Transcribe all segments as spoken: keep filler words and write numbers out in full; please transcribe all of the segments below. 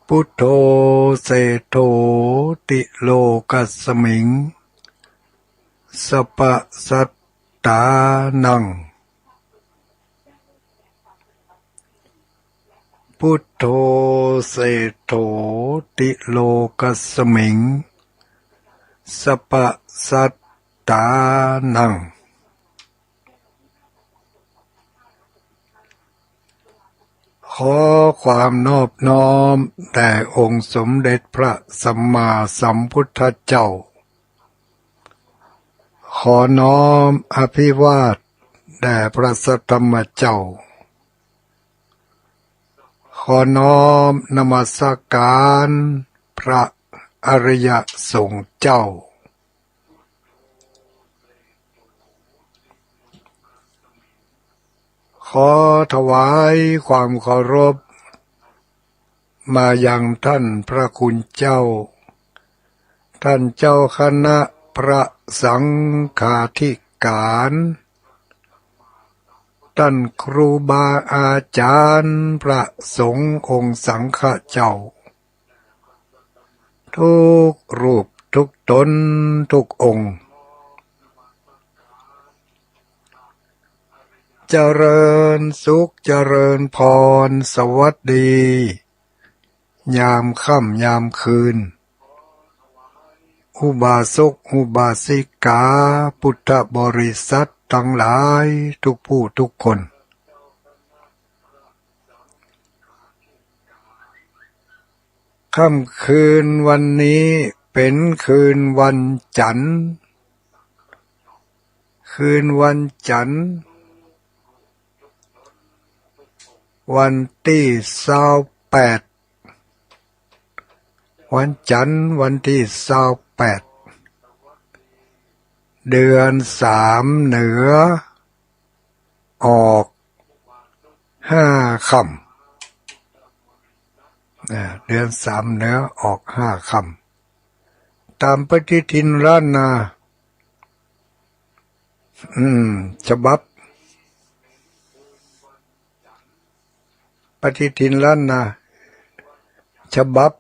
พุทโธเศรษฐโถติโลกัสมิง สัพพะสัตตานัง พุทโธเศรษฐโถติโลกัสมิง สัพพะสัตตานัง ขอความนอบน้อมแด่องค์สมเด็จพระสัมมาสัมพุทธเจ้า ขอน้อมอภิวาทแด่พระสัทธรรมเจ้า ขอน้อมนมัสการพระอริยสงฆ์เจ้า ขอถวายความเคารพมายังท่านพระคุณเจ้า ท่านเจ้าคณะพระสังฆาธิการ ท่านครูบาอาจารย์พระสงฆ์องค์สังฆเจ้า ทุกรูปทุกตนทุกองค์ เจริญสุขเจริญพร สวัสดี ยามค่ำยามคืน อุบาสกอุบาสิกา พุทธบริษัทตังหลายทุกผู้ทุกคน ค่ำคืนวันนี้เป๋นคืนวันจันทร์ คืนวันจันทร์ วันตี้ซาวแปด วันจันทร์วันตี้ซาวแปด เดือนสามเหนือ ออกห้าค่ำ อ่า เดือนสามเหนือออกห้าค่ำ ต๋ามปฏิทินล้านนา อืม ฉบับ ปฏิทินล้านนา ฉบับ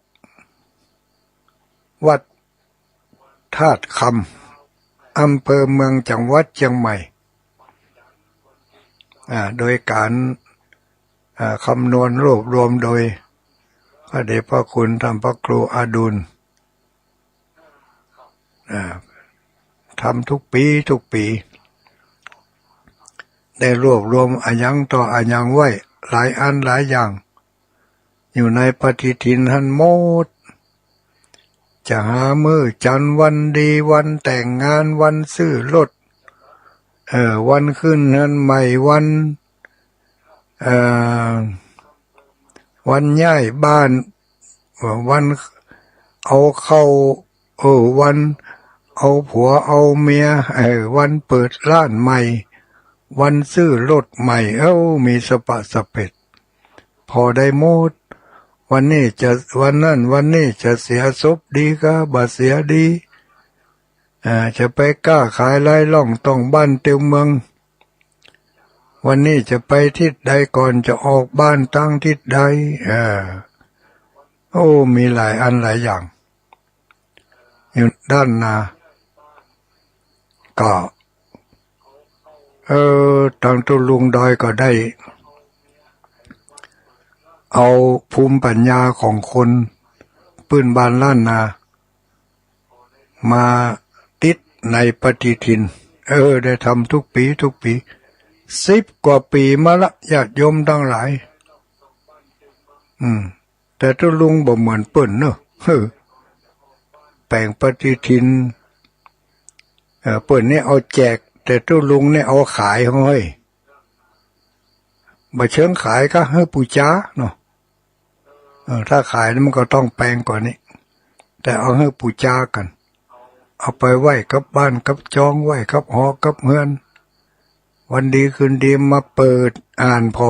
วัดธาตุคำ อำเภอเมือง จังหวัดเชียงใหม่ อ่า โดยก๋าน อ่า คำนวณรวบรวมโดยพระเดชพระคุณท่านพระครูอดุล อ่า ทำทุกปี๋ทุกปี๋ ได้รวบรวมอะหยังต่ออะหยังไว้ หลายอันหลายอย่าง อยู่ในปฏิทินหั้นหมด จะหามื้อจันทร์วันดี วันแต่งงาน วันซื้อรถ เอ่อ วันขึ้นเฮือนใหม่ วัน เอ่อ วันย้ายบ้าน เอ่อ วันเอาเข้า เออ วันเอาผัวเอาเมีย เออ วันเปิดร้านใหม่ วันซื้อรถใหม่ เอ้า มีสะปะสะเพ็ด ผ่อได้หมด วันนี้จะ วันนั้น วันนี้จะเสียสบดีกา บ่เสียดี อ่า จะไปก๊าขายลายล่องต่องบ้านเตียวเมือง วันนี้จะไปทิศใดก่อน จะออกบ้านตางทิศใด อ่า โอ้ มีหลายอันหลายอย่าง อยู่ด้านนา ก็ เออ ตางตุ๊ลุงดอยก็ได้ เอาภูมิปัญญาของคนปื้นบ้านล้านนา มาติดในปฏิทิน เออ ได้ทำทุกปี๋ทุกปี๋ สิบกว่าปี๋มาละ ญาติโยมตังหลาย อืม แต่ตุ๊ลุงบ่เหมือนเปิ้นเนาะ เออ แป๋งปฏิทิน เออ เปิ้นนี่เอาแจก แต่ตุ๊ลุงนี่เอาขาย เฮ้ย บ่เชิงขายกา หื้อปู๋จาเนาะ เออ ถ้าขายนี่มันก็ต้องแปงกว่านี้ แต่เอาหื้อปู๋จากั๋น เอาไปไหว้กับบ้านกับจอง ไหว้กับหอกับเฮือน วันดีคืนดีมาเปิดอ่านผ่อ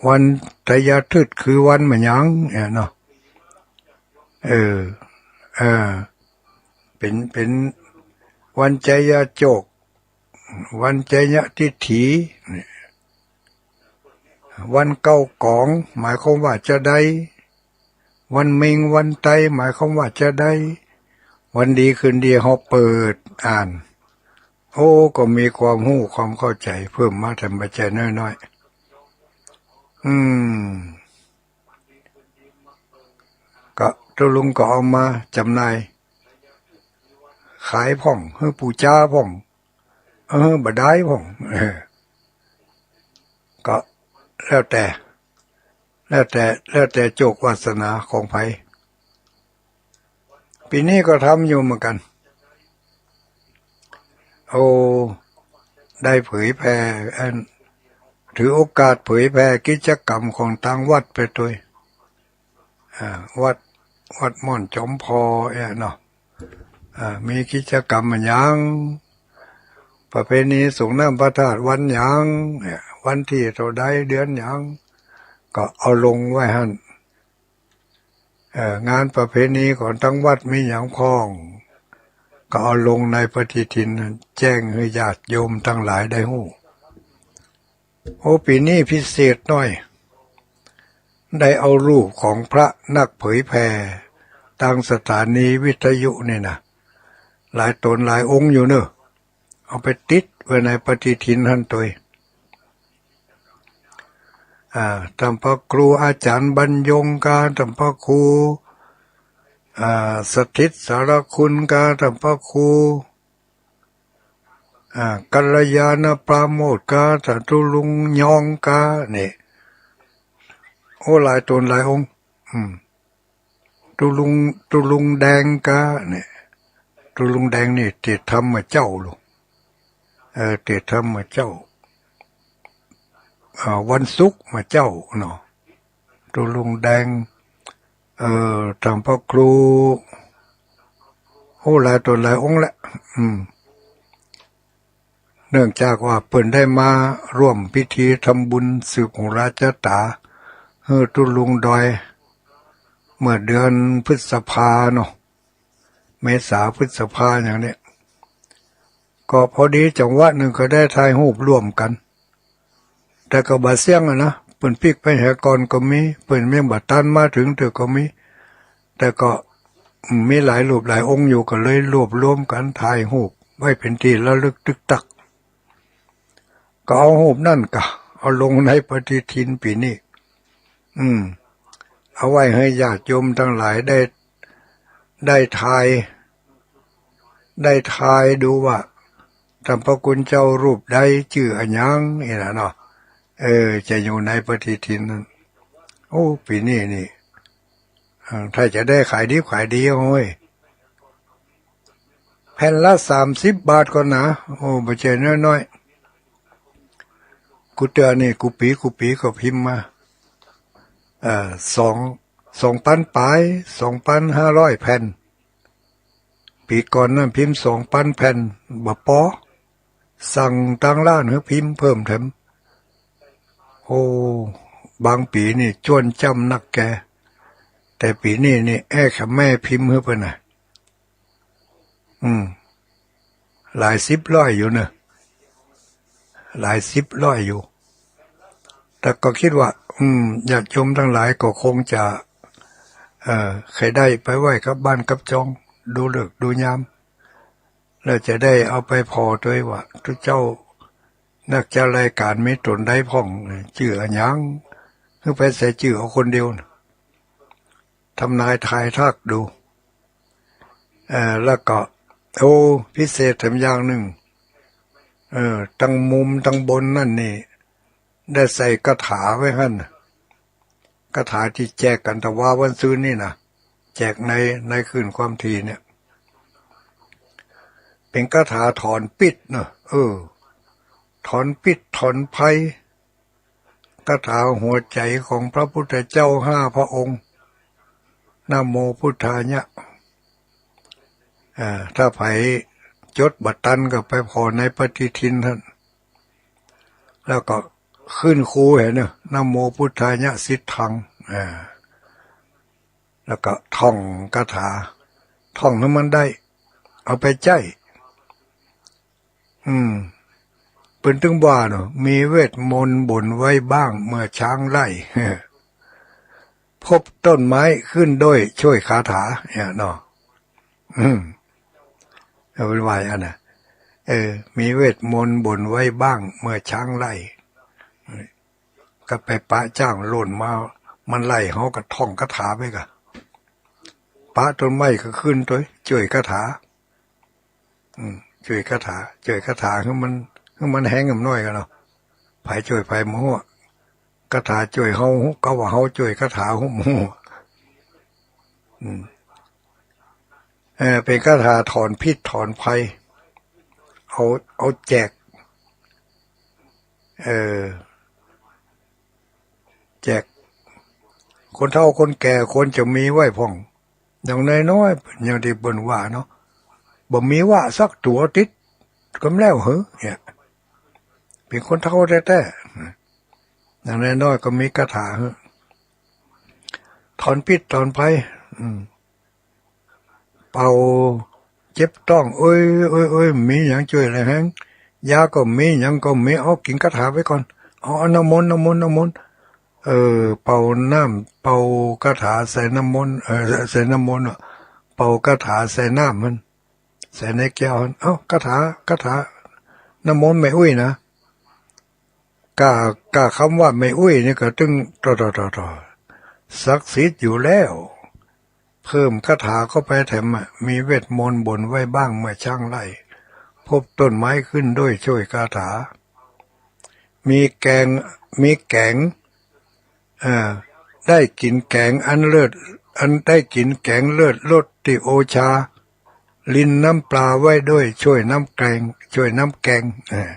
วันไตรยาทึตคือวันมะหยังเนี่ยเนาะ เออ เออ เป๋น เป๋นวันไตรยาโจก วันไตรยทิฏฐิ วันเก้ากอง หมายความว่าจะใด วันเม็งวันไต หมายความว่าจะใด วันดีคืนดีเฮาเปิดอ่าน โอ้ ก็มีความฮู้ความเข้าใจ๋เพิ่มมาแถมบ่ใจ้น้อยๆ อืม ก็ตุ๊ลุงก็เอามาจ๋ำหน่าย ขายพ่อง หื้อปู๋จาพ่อง เออ บ่ดายพ่อง เออ ก็แล้วแต่ แล้วแต่ แล้วแต่โจควาสนาของใผ ปี๋นี้ก็ทำอยู่เหมือนกั๋น โอ้ ได้เผยแผ่ อัน ถือโอกาสเผยแผ่กิจกรรมของตางวัดไปตวย อ่า วัด วัดม่อนจอมพอเนี่ยเนาะ อ่า มีกิจกรรมอะหยัง ประเพณีสรงน้ำพระธาตุวันหยังเนี่ย วันตี้เต้าใด เดือนหยัง ก็เอาลงไว้หั้น เอ่อ งานประเพณีของตางวัดมีหยังพ่อง ก็เอาลงในปฏิทิน แจ้งหื้อญาติโยมตังหลายได้ฮู้ โอ้ ปี๋นี้พิเศษหน้อย ได้เอารูปของพระนักเผยแผ่ตางสถานีวิทยุนี่นะ หลายต๋นหลายองค์อยู่เน่อ เอาไปติดไว้ในปฏิทินหั้นตวย อ่า ต้านพระครูอาจ๋ารย์บรรยงกา ต้านพระครู อ่า สถิตสารคุณกา ต้านพระครู อ่า กัลยาณปราโมทย์กา ต้านตุ๊ลุงยองกา เนี่ย โอ้ หลายต๋นหลายองค์ อืม ตุ๊ลุง ตุ๊ลุงแดงกา เนี่ย ตุ๊ลุงแดงนี่เตศน์ธรรมเมื่อเจ๊าลูก เออ เตศน์ธรรมเมื่อเจ๊า อ่า วันศุกร์เมื่อเจ๊าเนาะ ตุ๊ลุงแดง เอ่อ ต้านพระครู โอ้ หลายต๋นหลายองค์แหละ อืม เนื่องจากว่าเปิ้นได้มาร่วมพิธีทำบุญสืบหูราชะต๋า หื้อตุ๊ลุงดอย เมื่อเดือนพฤษภาเนาะ เมษาพฤษภาอย่างเนี้ย ก็พอดีจังหวะนึ่งก็ได้ถ่ายรูปร่วมกั๋น แต่ก็บ่เสี้ยงอะนะ เปิ้นปิ๊กไปแหก่อนก็มี เปิ้นยังบ่ตันมาเถิงเตื้อก็มี แต่ก็ อืม มีหลายรูปหลายองค์อยู่ ก็เลยรวบรวมกั๋นถ่ายรูปไว้เป๋นตี้ระลึกตึกตัก ก็เอารูปนั้นกา เอาลงในปฏิทินปี๋นี้ อืม เอาไว้หื้อญาติโยมตังหลายได้ ได้ทาย ได้ทายดูว่า ต้านพระคุณเจ้ารูปใดจื้ออะหยัง นี่นะเนาะ เออ จะอยู่ในปฏิทินนั้น โอ้ ปี๋นี้นี่ เออ ถ้าจะได้ขายดิบขายดี โอ้ย แผ่นละสามสิบบาทก่อนนะ โอ้ บ่ใจ้น้อยๆ กู้เตื้อนี่ กู้ปี๋ กู้ปี๋ก็พิมพ์มา เอ่อ สอง สองปันป๋าย สองปันห้าร้อยแผ่น ปี๋ก่อนนั้นพิมพ์สองปันแผ่น บ่ปอ สั่งตางร้านหื้อพิมพ์เพิ่มแถม โอ้ บางปี๋นี่จ้วนจ้ำนักแก แต่ปี๋นี้นี่แอ้แขมแม่พิมพ์หื้อเปิ้นน่ะ อืม หลายสิบร้อยอยู่เนอะ หลายสิบร้อยอยู่ แต่ก็กึ๊ดว่า อืม ญาติโยมตังหลายก็คงจะ เอ่อ ใค่ได้ไปไหว้กับบ้านกับจอง ดูฤกษ์ดูยาม แล้วจะได้เอาไปผ่อตวยว่า ตุ๊เจ้านักจัดรายก๋านมีต๋นใดพ่อง จื้ออะหยัง หื้อไปใส่จื้อเอาคนเดียวน่ะ ทำนายทายทักดู เอ่อ แล้วก็ โอ้ พิเศษแถมอย่างนึ่ง เอ่อ ตังมุมตังบนนั่นนี่ ได้ใส่คาถาไว้หั้นน่ะ คาถาตี้แจกกั๋นตะวาวันซืนนี่นะ แจกใน ในคลื่นความถี่เนี่ย เป๋นคาถาถอนพิษเนาะ เออ ถอนพิษถอนภัย คาถาหัวใจ๋ของพระพุทธเจ้าห้าพระองค์ นะโมพุทธายะ อ่า ถ้าใผจ๋ดบ่ตันก็ไปผ่อในปฏิทินหั้น แล้วก็ขึ้นคูหั้นเนาะ นะโมพุทธายะสิทธัง อ่า แล้วก็ท่องคาถา ท่องหื้อมันได้ เอาไปใจ๊ อืม เปิ้นตึงว่าเนาะ มีเวทมนต์บ่นไว้บ้างเมื่อช้างไล่ พบต้นไม้ขึ้นด้วยช่วยคาถา เนี่ยเนาะ อืม เอาเป็นว่าอันน่ะ เออ มีเวทมนต์บ่นไว้บ้างเมื่อช้างไล่ ก็ไปปะจ้างโล่นมา มันไล่เฮาก็ท่องคาถาไปกะ ปะต้นไม้ก็ขึ้นตวย จ้วยคาถา อืม จ้วยคาถา จ้วยคาถาหื้อมัน หื้อมันแฮงอำน้อยกั๋นเนาะ ใผจ้วยใผบ่ฮู้ คาถาจ้วยเฮา กาว่าเฮาจ้วยคาถาฮู้บ่ฮู้ อืม เออ เป๋นคาถาถอนพิษถอนภัย เอา เอาแจก เออ แจก คนเฒ่าคนแก่ควรจะมีไว้พ่อง อย่างน้อยๆ อย่างตี้เปิ้นว่าเนาะ บ่มีว้าสักตั๋วติดกำแล้วเหอะ เนี่ย เป๋นคนเฒ่าแต๊ๆ อย่างน้อยๆ ก็มีคาถาเหอะ ถอนพิษถอนภัย อืม เป่าเจ็บต๊อง โอ๊ย โอ๊ย โอ๊ย มีหยังจ้วยแลแฮง ยาก็มี หยังก็มี เอากิ๋นคาถาไปก่อน เอา เอาน้ำมนต์ น้ำมนต์ น้ำมนต์ เออ เป่าน้ำ เป่าคาถาใส่น้ำมนต์ เออ ใส่น้ำมนต์อะ เป่าคาถาใส่น้ำมัน ใส่ในแก้วหั้น เอ้า คาถา คาถา น้ำมนต์แม่อุ๊ยนะ ก้า ก้าคำว่าแม่อุ๊ยนี่ก็ตึง ต่อ ต่อ ต่อ ต่อ ศักดิ์สิทธิ์อยู่แล้ว เพิ่มคาถาเข้าไปแถมอะ มีเวทมนต์บ่นไว้บ้างเมื่อช้างไล่ พบต้นไม้ขึ้นด้วยช่วยคาถา มีแกง มีแก๋ง เอ่อ ได้กิ๋นแก๋งอันเลิศ อันได้กิ๋นแก๋งเลิศรสตี้โอชา รินน้ำปลาไว้ด้วยช่วยน้ำแก๋ง ช่วยน้ำแก๋ง เออ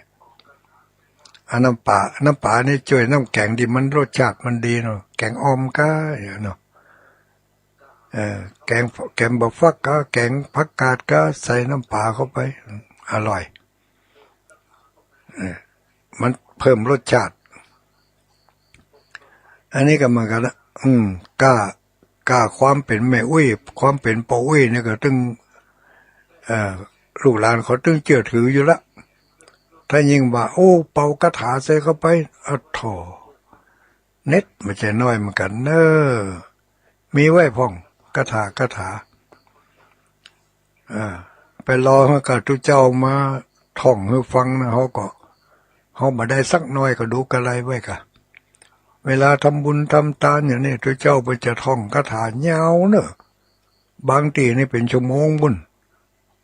อันน้ำปลา น้ำปลานี่จ้วยน้ำแก๋งตี้มันรสชาติมันดีเนาะ แก๋งอ่อมก้า เนี่ยเนาะ เออ แก๋ง แก๋งบักฟักก้า แก๋งผักกาดก้า ใส่น้ำปลาเข้าไป อร่อย เออ มันเพิ่มรสชาติ อันนี้ก็เหมือนกั๋นนะ อืม ก้า ก้าความเป๋นแม่อุ๊ย ความเป๋นป้ออุ๊ยนี่ก็ตึง เอ่อ ลูกหลานเขาตึงเจื้อถืออยู่ละ ถ้ายิ่งว่า โอ้ เป่าคาถาใส่เข้าไป อะโถ เน็ดบ่ใจ้น้อยเหมือนกั๋นเน่อ มีไว้พ่อง คาถา คาถา อ่า ไปรอหื้อก้าตุ๊เจ้ามาท่องหื้อฟังนะ เฮาก็ เฮาบ่ได้สักหน้อยก็ดูกะไรไว้กะ เวลาทำบุญทำตานอย่างนี้ ตุ๊เจ้าเปิ้นจะท่องคาถายาวเน่อ บางตี้นี่เป๋นชั่วโมงปุ้น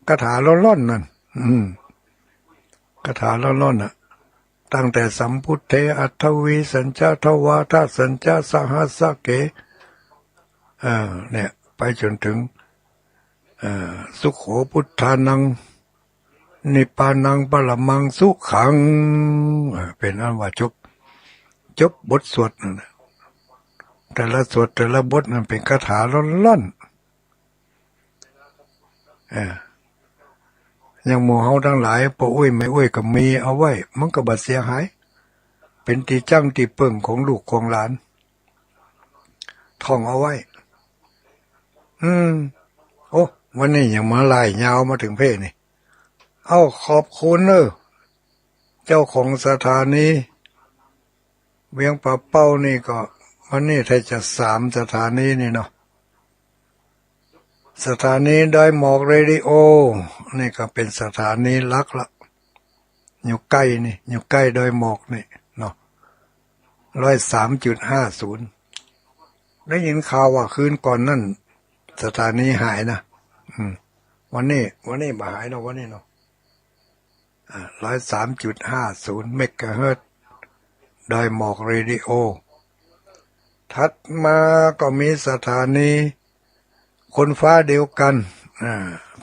คาถาล่อนๆ นั่น อืม คาถาล่อนๆ น่ะ ตั้งแต่สัมพุทเท อัฏฐวีสัญจะ ทวาทะสัญจะ สหัสสะเก เอ่อ เนี่ย ไปจ๋นถึง เอ่อ สุโข พุทธานัง นิพพานัง ปรมังสุขัง เอ่อ เป๋นอันว่าจบ จบบทสวดนั่นน่ะ แต่ละสวดแต่ละบทนั่นเป๋นคาถาล่อนๆ เออ อย่างหมู่เฮาตังหลาย ป้ออุ๊ยแม่อุ๊ยก็มีเอาไว้ มันก็บ่เสียหาย เป๋นตี้จั้งตี้เปิ้งของลูกของหลาน ท่องเอาไว้ อืม โอ้ วันนี้ยังมาไล่ยาวมาเถิงเพ่นี่ เอ้า ขอบคุณเน่อ เจ้าของสถานี เวียงป่าเป้านี่ก็ วันนี้ถ้าจะสามสถานีนี่เนาะ สถานีดอยหมอกเรดิโอ นี่ก็เป๋นสถานีหลักละ อยู่ใก้นี่ อยู่ใก้ดอยหมอกนี่เนาะ ร้อยสามจุดห้าศูนย์ ได้ยินข่าวว่าคืนก่อนนั่น สถานีหายนะ อืม วันนี้ วันนี้บ่หายเนาะ วันนี้เนาะ อ่า ร้อยสามจุดห้าศูนย์ เมกะเฮิรตซ์ ดอยหมอกเรดิโอ ถัดมาก็มีสถานีคนฟ้าเดียวกัน อ่า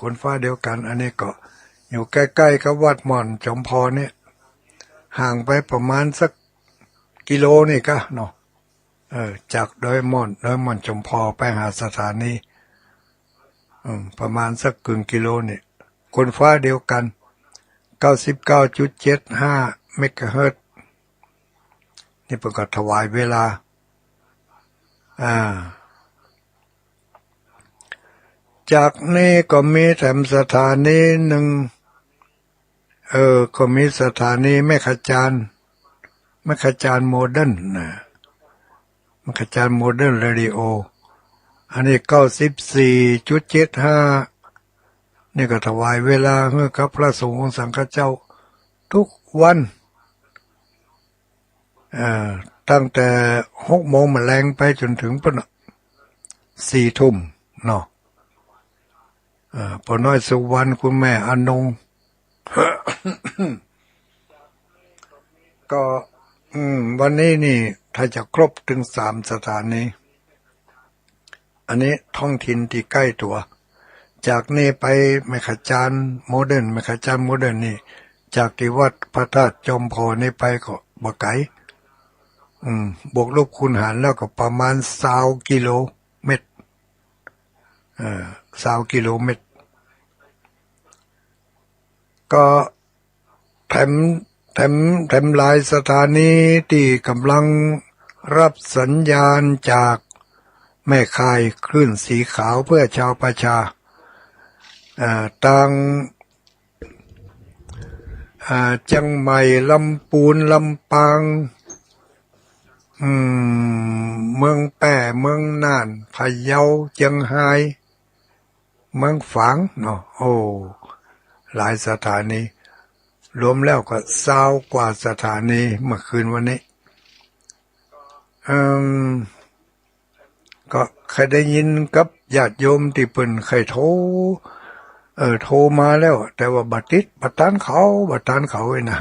คนฟ้าเดียวกัน อันนี้ก็อยู่ใก้ๆ กับวัดหม่อนจอมพอเนี่ย ห่างไปประมาณสักกิโลนี่กะเนาะ เออ จากดอยหม่อน ดอยหม่อนจอมพอไปหาสถานี อืม ประมาณสักเกิ่งกิโลนี่ คนฟ้าเดียวกัน เก้าสิบเก้าจุดเจ็ดห้า เมกะเฮิรตซ์ นี่เปิ้นก็ถวายเวลา อ่า จากนี้ก็มีแถมสถานีนึ่ง เออ ก็มีสถานีแม่ขจาน แม่ขจานโมเดิร์นนะ มคาจารย์โมเดิร์นเรดิโอ อันนี้เก้าสิบสี่จุดเจ็ดห้า นี่ก็ถวายเวลาหื้อกับพระสงฆ์องค์สังฆเจ้าทุกวัน เอ่อ ตั้งแต่หกโมงมื้อแลงไปจ๋นเถิงปู๊นน่ะ สี่ทุ่มเนาะ เอ่อ ป้อน้อยสุวรรณ คุณแม่อนง ก็ อืม วันนี้นี่ถ้าจะครบเถิงสามสถานี อันนี้ท้องถิ่นตี้ใก้ตั๋ว จากนี่ไปมคาจารย์โมเดิร์น มคาจารย์โมเดิร์นนี่ จากตี้วัดพระธาตุจอมผ่อนี่ไปก็บ่ไก๋ อืม บวกลบคูณหารแล้วก็ประมาณซาวกิโลเมตร เอ่อ ซาวกิโลเมตร ก็แถม แถม แถมหลายสถานีตี้ก่ำลังฮับสัญญาณจากแม่ข่ายคลื่นสีขาวเพื่อชาวประชา เอ่อ ตาง อ่า เจียงใหม่ ลำปูน ลำปาง อืม เมืองแป้ เมืองน่าน พะเยา เจียงฮาย เมืองฝางเนาะ โอ้ หลายสถานี รวมแล้วก็ซาวกว่าสถานีเมื่อคืนวันนี้ เอิ่ม ก็ใค่ได้ยินกับญาติโยมตี้เปิ้นใค่โทร เอ่อ โทรมาแล้ว แต่ว่าบ่ติด บ่ตานเขา บ่ตานเขาอี้นะ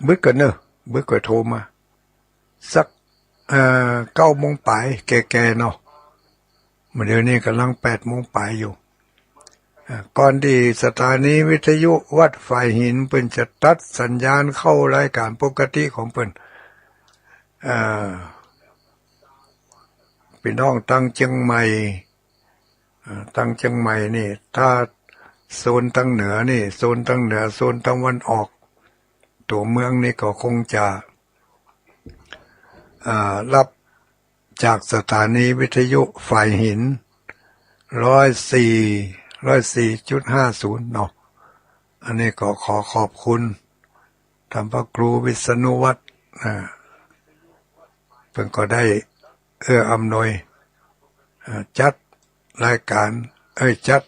บึกก่อนเนาะ บึกก่อนโทรมา สัก เอ่อ เก้าโมงป๋ายแก่ๆ เนาะ เดี๋ยวนี้ก่ำลังแปดโมงป๋ายอยู่ อ่า ก่อนตี้สถานีวิทยุวัดฝายหินเปิ้นจะตัดสัญญาณเข้ารายก๋านปกติของเปิ้น อ่า ปี้น้องตางเจียงใหม่ อ่า ตางเจียงใหม่นี่ ถ้าโซนตางเหนือนี่ โซนตางเหนือ โซนตะวันออกตั๋วเมืองนี่ก็คงจะ อ่า ฮับจากสถานีวิทยุฝายหิน ร้อยสี่ ร้อยสี่จุดห้าศูนย์ เนาะ อันนี้ก็ขอขอบคุณท่านพระครูวิษณุวัฒน์ อ่า เปิ้นก็ได้เอื้ออำนวย อ่า จัดรายก๋าน เอ้ย จัด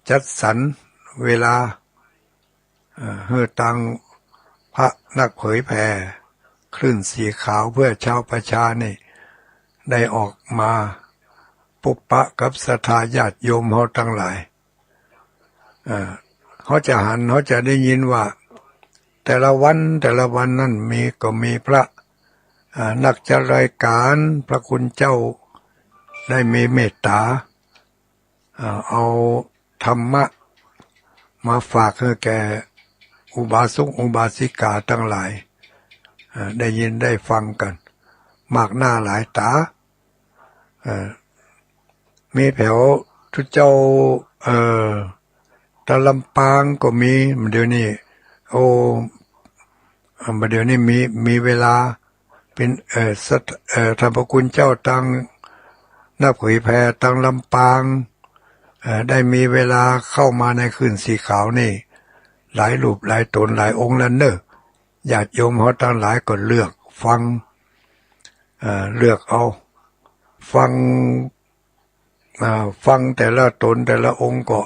จัดสรรเวลา เอ่อ หื้อตางพระนักเผยแผ่คลื่นสีขาวเพื่อชาวประชานี่ ได้ออกมาปุบปะกับศรัทธาญาติโยมเฮาตังหลาย เอ่อ เฮาจะหัน เฮาจะได้ยินว่า แต่ละวัน แต่ละวันนั้นมี ก็มีพระ อ่า นักจัดรายก๋าน พระคุณเจ้าได้มีเมตต๋า อ่า เอาธรรมะมาฝากหื้อแก่อุบาสกอุบาสิกาตังหลาย อ่า ได้ยินได้ฟังกั๋น มากหน้าหลายต๋า อ่า มีแผวตุ๊เจ้า เอ่อ ตางลำปางก็มี เดี๋ยวนี้ โอ้ อ่า เดี๋ยวนี้มี มีเวลา เป๋น เอ่อ สัต เอ่อ ท่านพระคุณเจ้าตางนักเผยแผ่ตางลำปาง เอ่อ ได้มีเวลาเข้ามาในคลื่นสีขาวนี่ หลายรูปหลายต๋นหลายองค์แล้วเน่อ ญาติโยมเฮาตังหลายก็เลือกฟัง เอ่อ เลือกเอา ฟัง อ่า ฟังแต่ละต๋นแต่ละองค์ก็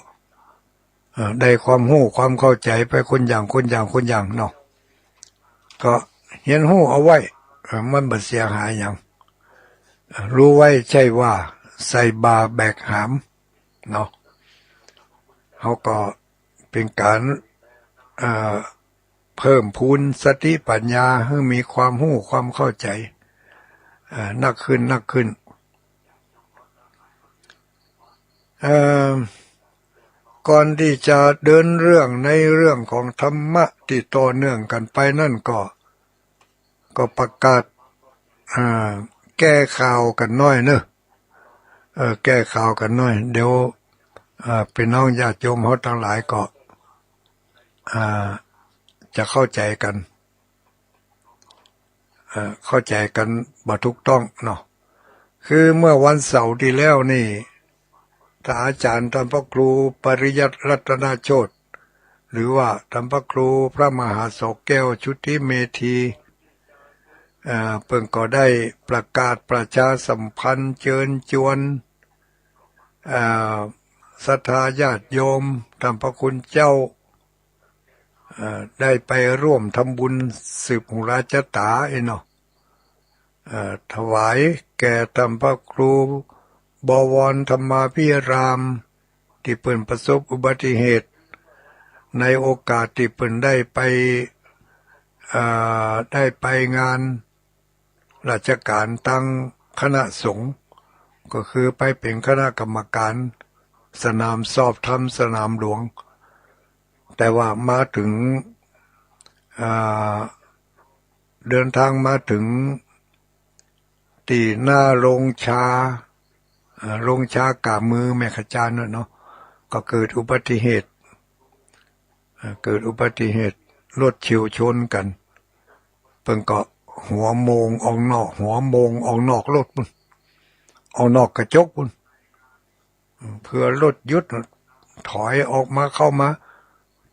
อ่า ได้ความฮู้ความเข้าใจ๋ไปคนอย่าง คนอย่าง คนอย่างเนาะ ก็เฮียนฮู้เอาไว้ เอ่อ มันบ่เสียหายหยัง อ่า ฮู้ไว้ใช่ว่าใส่บ่าแบกหามเนาะ เฮาก็เป๋นก๋าน อ่า เพิ่มพูนสติปัญญาหื้อมีความฮู้ความเข้าใจ๋ อ่า นักขึ้น นักขึ้น เอ่อ ก่อนตี้จะเดินเรื่องในเรื่องของธรรมะตี้ต่อเนื่องกั๋นไปนั้นก็ ก็ประกาศ อ่า แก้ข่าวกั๋นหน้อยเนาะ เอ่อ แก้ข่าวกั๋นหน้อย เดี๋ยว อ่า ปี้น้องญาติโยมเฮาตังหลายก็ อ่า จะเข้าใจ๋กั๋น เอ่อ เข้าใจ๋กั๋นบ่ถูกต้องเนาะ คือเมื่อวันเสาร์ตี้แล้วนี่ ท่านอาจ๋ารย์ท่านพระครูปริยัติรัตนโชติ หรือว่าท่านพระครูพระมหาสอแก้วชุติเมธี เอ่อ เปิ้นก็ได้ประกาศประชาสัมพันธ์เจิญจวน เอ่อ ศรัทธาญาติโยม ต้านพระคุณเจ้า เอ่อ ได้ไปร่วมทำบุญสืบหุราชะต๋า เอ้ยเนาะ เอ่อ ถวายแก่ต้านพระครูบวรธรรมาภิราม ตี้เปิ้นประสบอุบัติเหตุ ในโอกาสตี้เปิ้นได้ไป เอ่อ ได้ไปงานราชก๋านตางคณะสงฆ์ ก็คือไปเป๋นคณะกรรมก๋านสนามสอบธรรมสนามหลวง แต่ว่ามาเถิง เอ่อ เดินตางมาเถิงตี้หน้าโฮงชา เอ่อ โฮงชาก๋ามือแม่ขจานน่ะเนาะ ก็เกิดอุบัติเหตุ เอ่อ เกิดอุบัติเหตุรถเฉี่ยวชนกั๋น เปิ้นก็หัวโมงออกนอก หัวโมงออกนอกรถปู๊น ออกนอกกระจกปู๊น เพื่อรถหยุด ถอยออกมาเข้ามา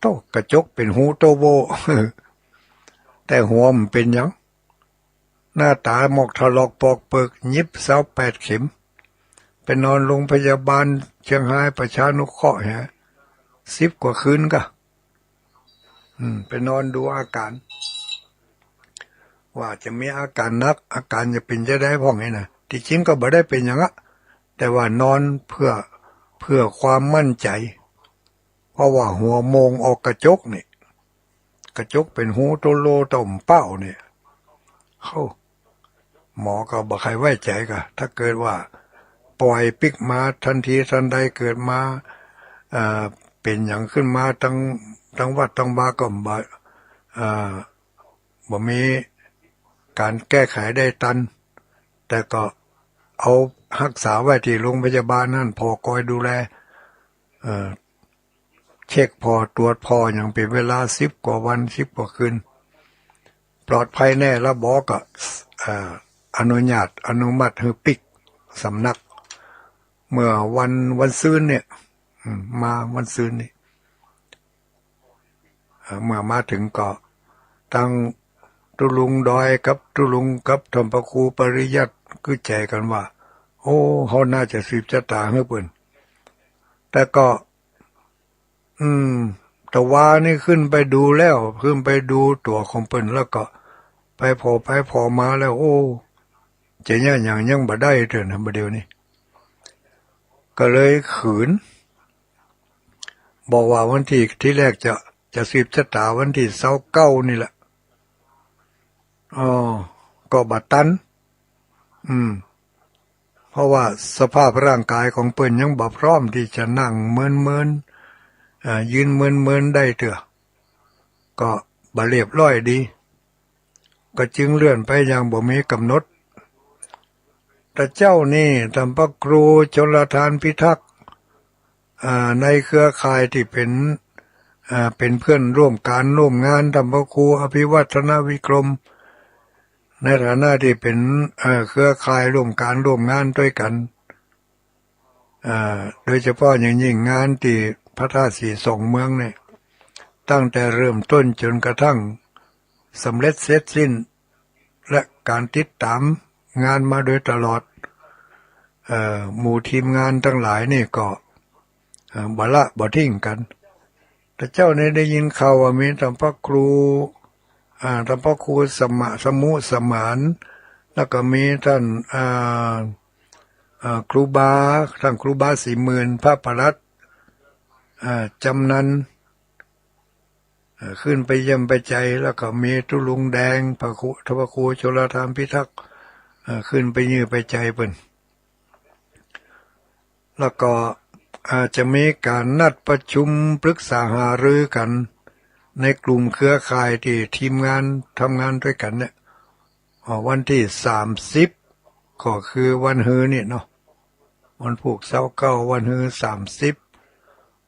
โต๊ะ กระจกเป๋นฮูโตโว่ แต่หัวบ่เป๋นหยัง หน้าต๋าหมอกถลอกปอกเปิก เย็บซาวแปดเข็ม ไปนอนโฮงพยาบาลเชียงฮายประชานุเคราะห์แหม สิบกว่าคืนก่ะ อืม ไปนอนดูอาก๋าน ว่าจะมีอาก๋านหนัก อาก๋านจะเป๋นจะใดพ่องไงนะ ตี้จริงก็บ่ได้เป๋นหยังอะ แต่ว่านอนเพื่อ เพื่อความมั่นใจ๋ เพราะว่าหัวโมงออกกระจกนี่ กระจกเป๋นฮูโตโลต่อมเป้านี่ เฮ้า หมอก็บ่ใค่ไว้ใจ๋ก่ะ ถ้าเกิดว่าป่อยปิ๊กมาตันทีตันใด เกิดมา เอ่อ เป๋นหยังขึ้นมา ตาง ตางวัดตางวาก็บ่ เอ่อ บ่มีก๋านแก้ไขได้ตัน แต่ก็เอาฮักษาไว้ตี้โฮงพยาบาลหั้น ผ่อคอยดูแล เอ่อ เช็คผ่อตรวจผ่อหยังเป๋นเวลาสิบกว่าวัน สิบกว่าคืน ปลอดภัยแน่ แล้วหมอก็ เอ่อ อนุญาต อนุมัติหื้อปิ๊กสำนัก เมื่อวัน วันซืนเนี่ย อืม มาวันซืนนี่ เอ่อ เมื่อมาเถิงก็ ตางตุ๊ลุงดอยกับตุ๊ลุงกับต้านพระครูปริยัติ กึ๊ดใจ๋กั๋นว่า โอ้ เฮาน่าจะสืบจะต๋าหื้อเปิ้น แต่ก็ อืม ตะวานี่ขึ้นไปดูแล้ว ขึ้นไปดูตั๋วของเปิ้น แล้วก็ไปผ่อไปผ่อมาแล้ว โอ้ จะเยียะหยังยังบ่ได้เตื้อนะ บ่าเดี่ยวนี้ ก็เลยขืน บอกว่าวันตี้ ตี้แรกจะ จะสืบจะต๋าวันตี้ซาวเก้านี่แหละ อ้อ ก็บ่ตัน อืม เพราะว่าสภาพร่างก๋ายของเปิ้นยังบ่พร้อมตี้จะนั่งเมินๆ อ่า ยืนเมินๆ ได้เตื้อ ก็บ่เรียบร้อยดี ก็จึงเลื่อนไปอย่างบ่มีก๋ำหนด แต่เจ้านี่ ต้านพระครูชลทานพิทักษ์ อ่า ในเครือข่ายตี้เป๋น อ่า เป๋นเพื่อนร่วมก๋านร่วมงาน ต้านพระครูอภิวัฒนวิกรม ในฐานะตี้เป๋น เอ่อ เครือข่ายร่วมก๋านร่วมงานตวยกั๋น อ่า โดยเฉพาะอย่างยิ่งงานตี้พระธาตุสีสองเมืองนี่ ตั้งแต่เริ่มต้นจ๋นกระทั่งสำเร็จเสร็จสิ้น และก๋านติดต๋ามงานมาโดยตลอด เอ่อ หมู่ทีมงานตังหลายนี่ก็ เอ่อ บ่ละบ่ทิ้งกั๋น แต่เจ้านี่ได้ยินข่าวว่ามีต้านพระครู อ่า ต้านพระครูสมะ สมุสมาน แล้วก็มีต้าน อ่า อ่า ครูบา ต้านครูบาศรีหมื่น พระปลัด อ่า จำนัน เอ่อ ขึ้นไปเยี่ยมไปใจ แล้วก็มีตุ๊ลุงแดง พระครู ต้านพระครูชลทานพิทักษ์ เอ่อ ขึ้นไปเยี่ยมไปใจเปิ้น แล้วก็อาจจะมีก๋านนัดประชุมปรึกษาหารือกั๋น ในกลุ่มเครือข่ายตี้ทีมงานทำงานตวยกั๋นเนี่ย อ่า วันตี้สามสิบ ก็คือวันฮือนี่เนาะ วันพูกซาวเก้า วันฮือสามสิบ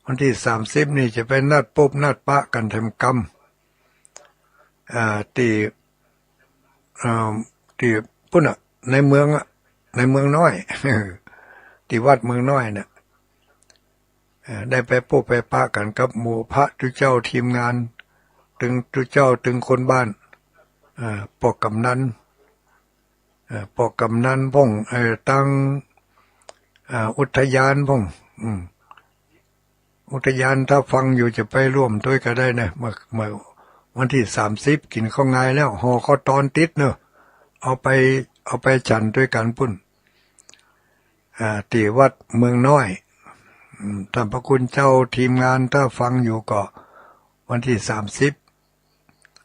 วันตี้สามสิบนี่จะไปนัดปบนัดปะกั๋นแถมกำ อ่า ตี้ อ่า ตี้ปู๊นน่ะ ในเมืองอะ ในเมืองน้อย ตี้วัดเมืองน้อยน่ะ เอ่อ ได้ไปปบไปปะกั๋นกับหมู่พระตุ๊เจ้าทีมงาน ตึงตุ๊เจ้า ตึงคนบ้าน เอ่อ ปกกำนัน อ่า ป้อกำนันพ่อง เอ่อ ตัง อ่า อุทยานพ่อง อืม อุทยานถ้าฟังอยู่จะไปร่วมตวยก็ได้นะ เมื่อ เมื่อวันตี้สามสิบกิ๋นข้าวงายแล้ว ห่อข้าวตอนติดเนาะ เอาไป เอาไปฉันตวยกั๋นปุ้น อ่า ตี้วัดเมืองน้อย อืม ต้านพระคุณเจ้าทีมงานถ้าฟังอยู่ก็วันตี้สามสิบ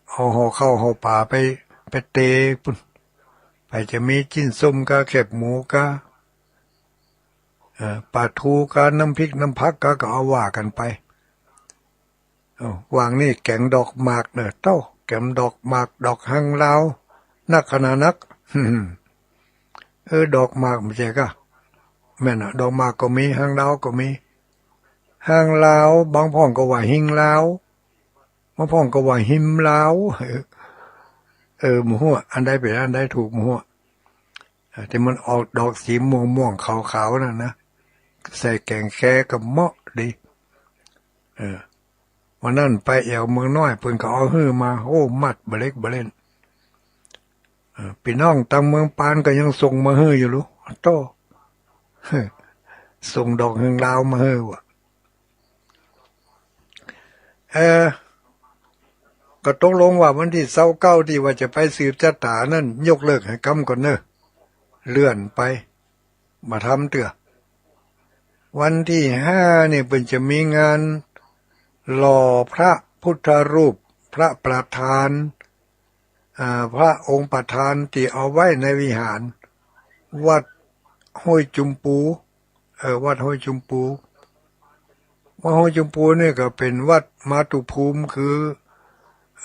เอาห่อข้าวห่อป๋าไป ไปเตปุ้น ไปจะมีจิ๊นส้มกา แคบหมูกา เอ่อ ป๋าทูกา น้ำพริกน้ำผักกา ก็เอาว่ากั๋นไป เอ้า วางนี่แก๋งดอกหมากเน่อเต้า แก๋งดอกหมาก ดอกฮังลาว นักขนาดนัก เออ ดอกหมากบ่ใจ้กา แม่นอะ ดอกหมากก็มี ฮังลาวก็มี ฮังลาว บางพ่องก็ว่าฮิงลาว บางพ่องก็ว่าฮิมลาว เออ บ่ฮู้ อันใดเป๋นอันใดถูก บ่ฮู้ อ่า ตี้มันออกดอกสีม่วงๆ ขาวๆ นั่นนะ ใส่แก๋งแคก็เหมาะดี เออ วันนั้นไปแอ่วเมืองน้อย เปิ้นก็เอาหื้อมา โอ้ มัดบ่าเล็กบ่าเล่น เออ ปี้น้องตางเมืองปานก็ยังส่งมาหื้ออยู่ลูก โต้ ส่งดอกฮังลาวมาหื้อว่ะ เออ ก็ตกลงว่าวันตี้ซาวเก้าตี้ว่าจะไปสืบจะต๋านั้น ยกเลิกหื้อก้ำก่อนเน่อ เลื่อนไป บ่าทำเตื้อ วันตี้ห้านี่เปิ้นจะมีงานหล่อพระพุทธรูป พระประธาน อ่า พระองค์ประธานตี้เอาไว้ในวิหาร วัดห้วยจุมปู เออ วัดห้วยจุมปู วัดห้วยจุมปูนี่ก็เป๋นวัดมาตุภูมิ คือ